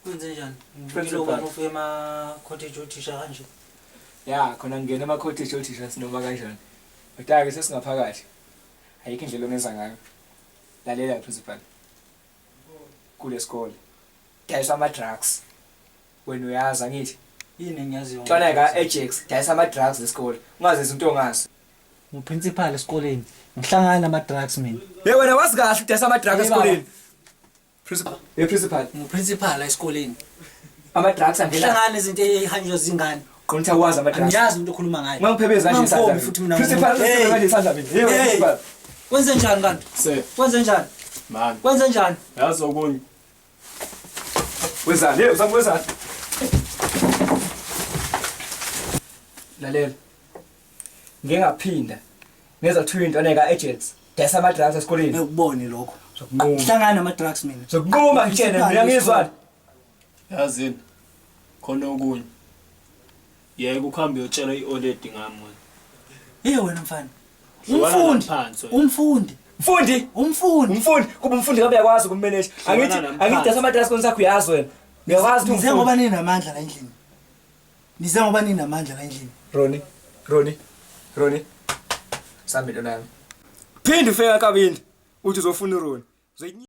Kwenze njani? Principal. Ngilo ufike ema-cottage othisha kanje. Ya, khona ngingena ema-cottage othisha sinoma kanjani. Kodwa-ke sesingaphakathi. Ayikho indlela ongenza ngayo. Lalela principal. Kule sikole. Dayiswa ama-drugs. Wena uyazi angithi. Yini engiyaziyo? Ntwana ka-Ajax dayisa ama-drugs lesikole. Ungazenzi into ongazi. Ngiprincipal esikoleni. Ngihlangana nama-drugs mina. Hey wena wazi kahle ukudayisa ama-drugs Hey, baba. esikoleni. Principal. Hey principal. Ngiprincipal esikoleni. Ama-drugs angena. Ngihlangana izinto ezihanjwa zingane. Qonda ukuthi awazi ama-drugs. Angiyazi into okhuluma ngayo. Ungangiphebezi kanje isandla. Ungangiphomi futhi mina. Principal, Hey. ungangiphebezi kanje isandla mina. Hey, Hey. principal. Kwenze njani kanti? Se, Kwenze njani? man. Kwenze njani? Yazi okunye. Wenzani? Hey, uzama wenzani? Lalela. Ngeke ngaphinda. Ngeza kuthiwa into neka agents. Dayisa ama drugs esikoleni. Ngikubone lokho. Zokunquma. Ngihlangana nama-drugs mina. Zokunquma ngitshene mina ngizwa. Yazini. Khona okunye. Yeke ukuhambe uyotshela i-oledi ngami wena. Hey wena mfana. Hlukana Umfundi. phansi wena. Umfundi. Mfundi, Umfundi. umfundi, kuba umfundi ngabe uyakwazi ukummanage. Angithi Hlukana nami angithi phansi. dayisa ama drugs kona sakho uyazi wena. Uyakwazi ukuthi Nize umfundi. ngoba ninamandla la endlini. Nize ngoba ninamandla la endlini. Roni, Roni, Roni. Sambe nami. Phinde ufike kabini. Uthi uzofuna uRoni. Uzoyinya